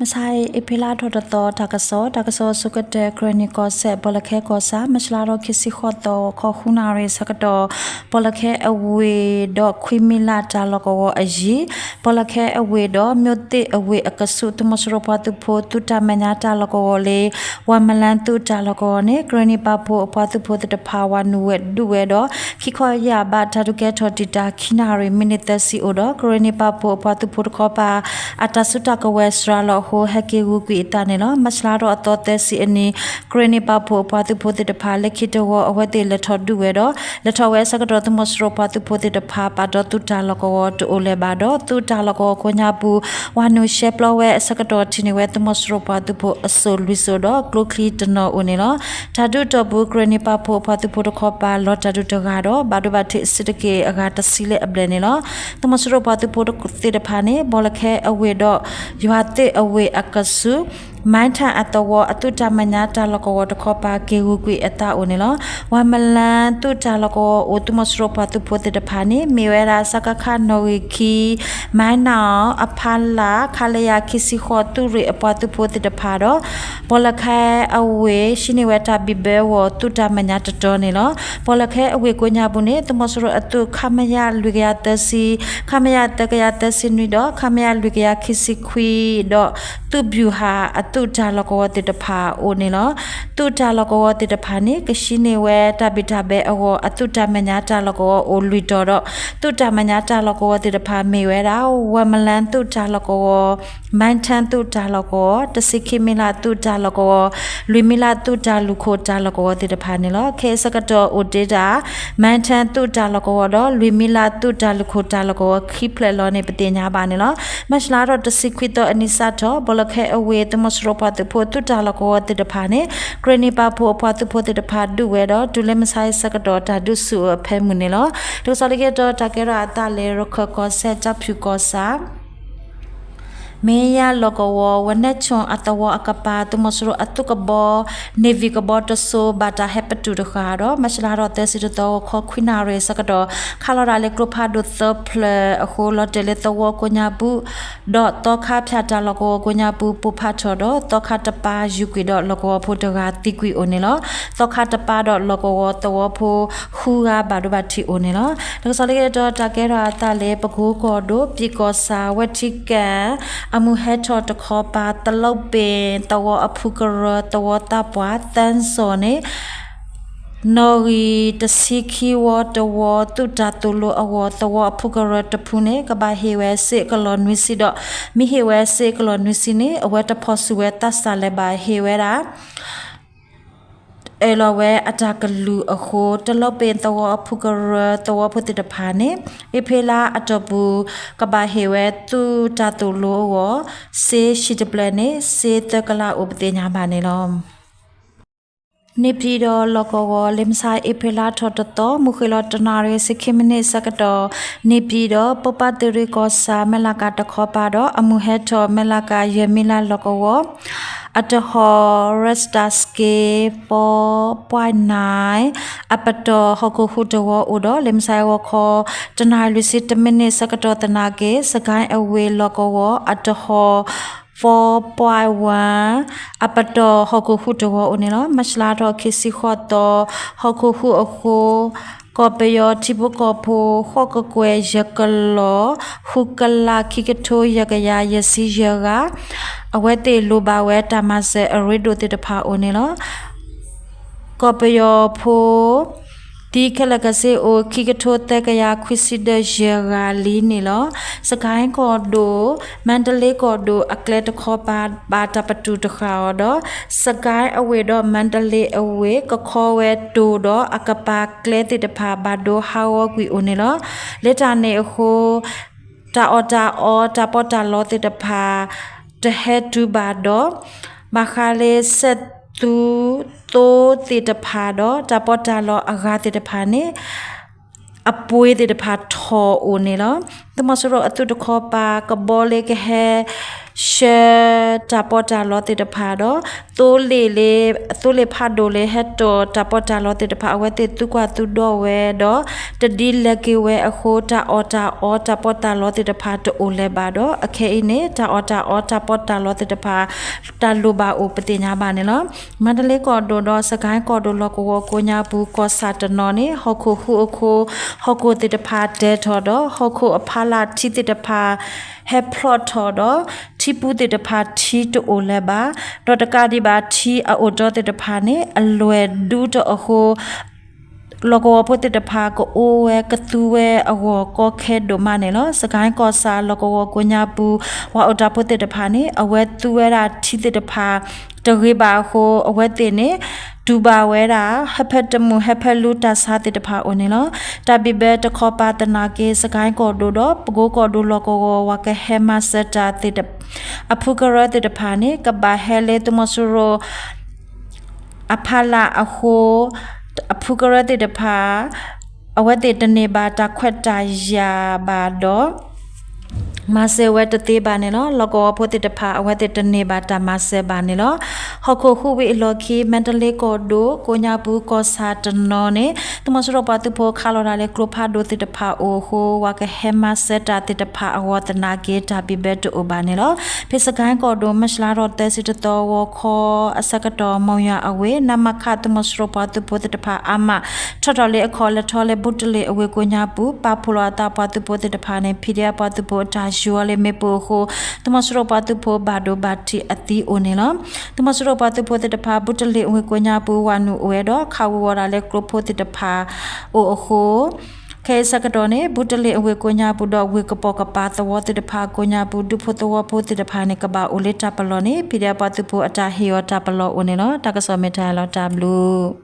မဆါအံၤ အ့ဖြ့လါထီၣ်တသီ တၢ်ကစီၣ်, တၢ်ကစီၣ်အဆိကတၢၢ် ကရၢနံၣ်ကီၢ်စဲၣ် ဘီလၢခဲကီၢ်ဆၣ် မၢ်ၡးလါထီၣ်ခံဆံဃိးသီ ဂီၤခီ ဃုနၣ်ရံၣ်အဆၢကတီၢ် ဘီလၢခဲအဝ့ၢ်ဒီးခွံမံလးတၢ်လီၢ်ကဝီၤအယံၤ ဘီလၢခဲအဝ့ၢ်ဒီး မျိးသ့ၣ်အဝ့ၢ်အကဆူး သုးမီၤစိရိၤပှၤသုးဖိ သုးတၢ်မဲာ်ညါတၢ်လီၢ်ကဝီၤလၢ ဝၤမလၢသုးတၢ်လီၢ်ကဝီၤန့ၣ် ကရၢနံၣ်ပာ်ဖှိၣ်အပှၤသုးဖိသ့ၣ်တဖၣ် ဝၤနုာ်ဝဲဒုးဝဲဒီး ခံခီယၢ်ဘး တၢ်ဒုးကဲထီၣ်တံာ်တာ် ခံနၣ်ရံၣ် မံးနံးသၢဆံအိၣ်ဒီး ကရၢနံၣ်ပာ်ဖှိၣ်အပှၤသုးဖိတခီပၤ အတၢ်စုတၢ်ကဝဲၤစှၤလီၤအဃိ ဟဲက့ၤဂုာ်ကွံာ်အသးန့ၣ်လီၤ. မၢ်ၡးလါထီၣ်အသီသၢဆံအနံၤ ကရၢနံၣ်ပာ်ဖှိၣ်အပှၤသုးဖိသ့ၣ်တဖၣ် လၢခံတဝီ အဝဲသ့ၣ်လဲၤထီၣ်ဒုးဝဲဒီး လဲၤထီၣ်ဝဲအဆၢကတီၢ် သုးမီၤစိရိၤပှၤသုးဖိသ့ၣ်တဖၣ် ပာ်ဒီးသုးတၢ်လီၢ်ကဝီၤတအိၣ်လၢၤဘၣ်ဒီး သုးတၢ်လီၢ်ကဝီၤကိးညါပူၤ ဝၤနုာ်ရှဲပျီဝဲအဆၢကတီၢ် ထံၣ်န့ၢ်ဝဲသုးမီၤစိရိၤပှၤသုးဖိအစိၣ်လွံၢ်စိၣ်ဒီး ကျိချံတနီၤအိၣ်န့ၣ်လီၤ. တၢ်ဒုးတီၢ်ပူၤ ကရၢနံၣ်ပာ်ဖှိၣ်အပှၤသုးဖိတခီပၤ လီၤတၢ်ဒုးတဂၤဒီး ဘၣ်ဒိဘၣ်ထံးအစုတက့ၢ်အဂၤတဆံလၢအဘျဲၣ်န့ၣ်လီၤ. သုးမီၤစိရိၤပှၤသုးဖိသ့ၣ်တဖၣ်န့ၣ် ဘီလၢခဲအဝ့ၢ်ဒီး ယွၤသ့ၣ်အဝ့ၢ်အကဆူး မၢ်ထၣ်အသဝီ အသုးတၢ်မဲာ်ညါတၢ်လီၢ်ကဝီၤတခီပၤ က့ၤဂုာ်ကွံာ်အသးအိၣ်န့ၣ်လီၤ. ဝၤမလၢသုးတၢ်လီၢ်ကဝီၤအိၣ် သုးမီၤစိရိၤပှၤသုးဖိသ့ၣ်တဖၣ်န့ၣ် မ့ၢ်ဝဲဒၣ် စကခ နီၣ်ဂံၢ်ခံ မၢ်နၣ်အီၤ အဖီလာ် ခလရ ခံဆံဃိး သုးရ့ၣ်အပှၤသုးဖိသ့ၣ်တဖၣ်ဒီး ဘီလၢခဲအဝ့ၢ် ဟံးန့ၢ်ဝဲတၢ်ဘံၣ်ဘၢဝီၤ သုးတၢ်မဲာ်ညါတတီၤန့ၣ်လီၤ. ဘီလၢခဲအဝ့ၢ်ကိးညါပူၤန့ၣ် သုးမီၤစိရိၤအသုး ခမရ လွံၢ်ကယၤသၢဆံ, ခမရ သၢကယၤသၢဆံနွံဒီး ခမရ လွံၢ်ကယၤခံဆံခွံဒီး သုးဗျူဟာအသုးတၢ်လီၢ်ကဝီၤသ့ၣ်တဖၣ်အိၣ်န့ၣ်လီၤ. သုးတၢ်လီၢ်ကဝီၤသ့ၣ်တဖၣ်န့ၣ် ကဟံးန့ၢ်ဝဲတၢ်ဘံၣ်တၢ်ဘၢအဂီၢ် အသုးတၢ်မဲာ်ညါတၢ်လီၢ်ကဝီၤအိၣ်လွံၢ်တီၤဒီး သုးတၢ်မဲာ်ညါတၢ်လီၢ်ကဝီၤသ့ၣ်တဖၣ်မ့ၢ်ဝဲဒၣ် ဝၤမလၢသုးတၢ်လီၢ်ကဝီၤ, မၢ်ထၣ်သုးတၢ်လီၢ်ကဝီၤ, တဆံခံမံလးသုးတၢ်လီၢ်ကဝီၤ, လွံၢ်မံလးသုးတၢ်လုၢ်ခိၣ်တၢ်လီၢ်ကဝီၤသ့ၣ်တဖၣ်န့ၣ်လီၤ. ခဲအံၤအဆၢကတီၢ်အိၣ်တ့ၢ်ဒၣ် မၢ်ထၣ်သုးတၢ်လီၢ်ကဝီၤဒီး လွံၢ်မံလးသုးတၢ်လုၢ်ခိၣ်တၢ်လီၢ်ကဝီၤ ခံဖျၢၣ်လီၤန့ၣ် ပသ့ၣ်ညါဘၣ်န့ၣ်လီၤ. မၢ်ၡးလါထီၣ်တဆံခွံသီအနံၤစးထီၣ် ဘီလၢခဲအဝ့ၢ် သုးမီၤစိရိၤပှၤသုးဖိ သုးတၢ်လီၢ်ကဝီၤသ့ၣ်တဖၣ်န့ၣ် ကရၢနံၣ်ပာ်ဖှိၣ်အပှၤသုးဖိသ့ၣ်တဖၣ်ဒုးဝဲဒီး တုၤလၢမုၢ်ဆါအံၤဆၢကတီၢ် တၢ်ဒုးဆူၣ်အိၣ်အဖၢမုၢ်န့ၣ်လီၤ. တၢ်ကစီၣ်လၢခံတတီၤ တၢ်ကဲထီၣ်အသးလၢ ရခၢၣ်ကီၢ်စဲၣ် ကၠီဖၠူၣ်ကီၢ်ဆၣ် မ့ၢ်ယါလီၢ်ကဝီၤ ဝဲနဲၣ်ဆိၣ်အသဝီအကပၤ သုးမီၤစိရိၤအသုးကဘီ နံၣ်ဝံၣ်ကဘီတစိၤ ဘၣ်တၢ်ဟဲပတုာ်တဃာ်ဒီး မၢ်ၡးလါထီၣ်သၢဆံတသီ ဂီၤခီခွံနၣ်ရံၣ်အဆၢကတီၢ် ခးလီၤဒၣ်လၢကျိဖးဒိၣ်သၢဖျၢၣ်အဃိ လီၤတဲာ်လၢသဝီကိးညါပူၤ ဒီးသီခါဖၠၣ်တၢ်လီၢ်ကဝီၤကိးညါပူၤ ပိၢ်ဖးထီၣ်ဒီး သီခါတပၤယူၢ်ကွံာ်ဒီး လီၢ်ကဝီၤဖိတဂၤသံကွံာ်အိၣ်န့ၣ်လီၤ. သီခါတပၤဒီးလီၢ်ကဝီၤသဝီဖိ ဃုဂၤဘၣ်ဒိဘၣ်ထံးအိၣ်န့ၣ်လီၤ. တၢ်ကစီၣ်လၢခံတတီၤ တၢ်ကဲထီၣ်အသးလၢ ပကိကီၢ်ဒိၣ် ပၠံၣ်ကီၢ်ဆၣ် ဝဲထံကၣ် အမုၢ်ဟဲထီၣ်တခီပၤ သလီပ့ၣ်သဝီအဖုကရၢ သဝီသးပှၢ် သၢစီၤန့ၣ် နီၣ်ဂံၢ်တဆံခံဝီတဝီ သုးတၢ်သိၣ်လိအဂီၢ် သဝီအဖုကရၢတဖုန့ၣ် ကဘၣ်ဟ့ၣ်ဝဲစ့ကလီၢ်နွံဆံဒီး မ့ၢ်ဟ့ၣ်ဝဲစ့ကလီၢ်နွံဆံန့ၣ် အဝဲတဖီၣ်ဆူၣ်ဝဲသးစၢ်လၢၤဘၣ် ဟ့ၣ်ဝဲဒၣ် အၢၣ်လီၤဝဲအတၢ်ကလုၢ်အဃိ သလီပ့ၣ်သဝီအဖုကရၢသဝီဖိသ့ၣ်တဖၣ်န့ၣ် အ့ဖြ့လါအတီၢ်ပူၤ ကဘၣ်ဟ့ၣ်ဝဲသုးတၢ်သိၣ်လိအဂီၢ် စ့ဟံၣ်တဖျၢၣ်န့ၣ် စ့သၢကလးအိၣ်ပသ့ၣ်ညါဘၣ်န့ၣ်လီၤ. န့ၣ်ပၠံၣ်ဒီးလီၢ်ကဝီၤ လၢမုၢ်ဆါအ့ဖြ့လါထီၣ်တသီ မုၢ်ဃ့ၢ်လီၤတနၣ်ရံၣ်ဆံခံမံးနံးအဆၢကတီၢ် န့ၣ်ပၠံၣ်ဒီး ပၢပၢ်သုးရ့ၣ်ကီၢ်ဆၣ် မဲၢ်လးကၤတခီပၤဒီး အမုၢ်ဟဲထီၣ် မဲၢ်လးကၤယဲၢ်မံလးလီၢ်ကဝီၤ အတဟီၣ် Rasta Skin four point nine အပတီၢ်ဟီၣ်ခိၣ်ဟူးတဝီအိၣ်ဒီး လၢမုၢ်ဆါအဂီၤခီ တနၣ်ရံၣ်လွံၢ်ဆံတမံးနံးအဆၢကတီၢ်သနာ်က့ စကဲအဝ့ၢ်လီၢ်ကဝီၤ အတဟီၣ် four point one အပတီၢ်ဟီၣ်ခိၣ်ဟူးတဝီအိၣ်န့ၣ်လီၤ. မၢ်ၡးလါထီၣ်ခံဆံဃိးသီ ဟီၣ်ခိၣ်ဟူးအဃိ ကီၢ်ပယီၤထံဖိကီၢ်ဖိ ဃိးကကွဲၢ်ယဲၢ်ကလီၢ် ဃုကလးခံကထိယဲၢ်ကယၤယဲၢ်ဆံယဲၢ်ဂၤ အဝဲသ့ၣ်လိၣ်ဘၣ်ဝဲတၢ်မၤစၢၤအရ့ဒိၣ်သ့ၣ်တဖၣ်အိၣ်န့ၣ်လီၤ. ကီၢ်ပယီၤဖိ သံခဲလၢာ်ခဲဆ့အိၣ် ခံကထိသၢကယၤခွံဆံဒီးယဲၢ်ဂၤလံန့ၣ်လီၤ. စကဲကီၢ်ဒိၣ် မါတလ့ကီၢ်ဒိၣ်အကျဲတခီပၤ ဘၣ်တၢ်ပတုာ်တဃာ်အီၤဒီး စကဲအဝ့ၢ်ဒီးမါတလ့အဝ့ၢ် ကခီဝဲတိၤဒီးအကပၤကျဲသ့ၣ်တဖၣ် ဘၣ်ဒိဟးဂီၤကွံာ်အိၣ်န့ၣ်လီၤ. လၢတၢ်န့ၣ်အဃိ တၢ်အီၣ်တၢ်အီ တၢ်ပီးတၢ်လီသ့ၣ်တဖၣ် တဟဲတုၤဘၣ်ဒီး ဘၣ်ဃးလၢစဲးသူ သိသ့ၣ်တဖၣ်ဒီး တၢ်ပီးတၢ်လီအဂၤသ့ၣ်တဖၣ်န့ၣ် အပှ့ၤသ့ၣ်တဖၣ်ထီၣ်အိၣ်န့ၣ်လီၤ. သုးမီၤစိရိၤအသုးတခီပၤ ကဘီလ့ကဟဲ ဆှၢတၢ်ပီးတၢ်လီသ့ၣ်တဖၣ်ဒီး သိလ့ၣ်လၢ သိလ့ၣ်ဖးဒိၣ်လၢဟဲတီၢ်တၢ်ပီးတၢ်လီသ့ၣ်တဖၣ် အဝဲသ့ၣ်သူကွၢ်သူဒီဝဲဒီး တဒ်လဲၤက့ၤဝဲအဃိ တၢ်အီၣ်တၢ်အီတၢ်ပီးတၢ်လီသ့ၣ်တဖၣ်တအိၣ်လၢၤဘၣ်ဒီး အခဲအံၤန့ၣ် တၢ်အီၣ်တၢ်အီတၢ်ပီးတၢ်လီသ့ၣ်တဖၣ် တၢ်လိၣ်ဘၣ်အိၣ်ပသ့ၣ်ညါဘၣ်န့ၣ်လီၤ. မါတလ့ကီၢ်ဒိၣ်ဒီး စကဲကီၢ်ဒိၣ် လီၢ်ကဝီၤကိးညါပူၤ ကီၢ်ဆၣ်တနီၤန့ၣ် ဟီၣ်ခိၣ်ဟူးအခိ ဟီၣ်ခိၣ်သ့ၣ်တဖၣ်တဲထီၣ်ဒီး ဟီၣ်ခိၣ်အဖီလာ်ထံသ့ၣ်တဖၣ် ဟဲဖျိးထီၣ်ဒီး ထံပူၤသ့ၣ်တဖၣ်ထံတအိၣ်လၢၤဘၣ်. ဒီးတကးဒံးဘၣ် ထံအအိၣ်တီသ့ၣ်တဖၣ်န့ၣ် အလွဲၢ်ဒူတအဃိ လီၢ်ကဝီၤဖိသ့ၣ်တဖၣ် ကအိၣ်ဝဲကသူဝဲအဂီၢ်ကီခဲဒိၣ်မးန့ၣ်လီၤ. စကဲကီၢ်ဆၣ် လီၢ်ကဝီၤကိးညါပူၤ ပှၤအိၣ်တၢ်ဖိသ့ၣ်တဖၣ်န့ၣ် အဝဲသူဝဲဒၣ်ထံသ့ၣ်တဖၣ် တဂ့ၤဘၣ်အဃိ အဝဲသ့ၣ်န့ၣ် တူၢ်ဘၣ်ဝဲဒၣ် ဟၢဖၢတမုာ် ဟၢဖၢလူတၢ်ဆါသ့ၣ်တဖၣ်အိၣ်န့ၣ်လီၤ. တၢ်ဘံၣ်ဘၢတခီပၤသနာ်က့ စကဲကီၢ်ဒိၣ်ဒီး ပကိကီၢ်ဒိၣ် လီၢ်ကဝီၤ ပှၤကဟဲမၤစၢၤတၢ်သ့ၣ်တဖၣ် အဖုကရၢသ့ၣ်တဖၣ်န့ၣ် ကဘၣ်ဟဲလၢသုးမီၤစိရိၤ အဖီလာ်အဃိ အဖုကရၢသ့ၣ်တဖၣ် အဝဲသ့ၣ်တန့ၢ်ဘၣ်တၢ်ခွဲးတၢ်ယာ်ဘၣ်ဒီး မၤစၢၤဝဲတသ့ဘၣ်န့ၣ်လီၤ. လီၢ်ကဝီၤဖိသ့ၣ်တဖၣ် အဝဲသ့ၣ်တန့ၢ်ဘၣ်တၢ်မၤစၢၤဘၣ်န့ၣ်လီၤ. ဟီၣ်ခိၣ်ဟူးဝံၤအလီၢ်ခံ မါတလ့ကီၢ်ဒိၣ် ကိးညါပူၤ ကီၢ်ဆၣ်တနီၤန့ၣ် သုးမီၤစိရိၤပှၤသုးဖိခးလီၤတၢ်လၢကျိဖးဒိၣ်သ့ၣ်တဖၣ်အိၣ်အဃိ ပှၤကဟဲမၤစၢၤတၢ်သ့ၣ်တဖၣ်အဂီၢ်သနာ်က့ တၢ်ဘံၣ်ဘၢတအိၣ်ဘၣ်န့ၣ်လီၤ. ဖဲစကဲကီၢ်ဒိၣ် မၢ်ၡးလါထီၣ်သၢဆံတသီ ဂီၤခီအဆၢကတီၢ် မီၢ်ယွၤအဝ့ၢ် နမခ သုးမီၤစိရိၤပှၤသုးဖိသ့ၣ်တဖၣ်အါမး ထီၣ်ထီၣ်လၢအခီၣ်လဲၤထီၣ်လၢ ဘူးတလ့ၣ်အဝ့ၢ်ကိးညါပူၤ ပာ်ဖှိၣ်လီၤအသးပှၤသုးဖိသ့ၣ်တဖၣ်န့ၣ် ဖံးဒဲးပှၤသုးဖိအတၢ်ယူၤအီၤလၢမ့ၣ်ပိၢ်အဃိ သုးမီၤစိရိၤပှၤသုးဖိဘၣ်ဒိဘၣ်ထံးအသံအိၣ်န့ၣ်လီၤ. သုးမီၤစိရိၤပှၤသုးဖိသ့ၣ်တဖၣ် ဘူးတလ့ၣ်အဝ့ၢ်ကိးညါပူၤ ဝၤနုာ်အိၣ်ဝဲဒီး ခးဝံၤဝီၤဒၣ်လၢကျိဖိသ့ၣ်တဖၣ်အိၣ်အဃိ ခဲအံၤဆၢကတီၢ်န့ၣ် ဘူးတလ့ၣ်အဝ့ၢ်ကိးညါပူၤဒီး ဝ့ၢ်ကပိာ်ကပၤသဝီသ့ၣ်တဖၣ်ကိးညါပူၤ ဒူဖိသဝီဖိသ့ၣ်တဖၣ်န့ၣ် ကဘၣ်အိၣ်လၢတၢ်ပလီၢ်န့ၣ် ဖံးဒဲးပှၤသုးဖိအတၢ်ဟ့ၣ်အီၤတၢ်ပလီၢ်အိၣ်န့ၣ်လီၤ. တၢ်ကစီၣ်မ့ၢ်တၢ်လီၤတၢ်ဘျုး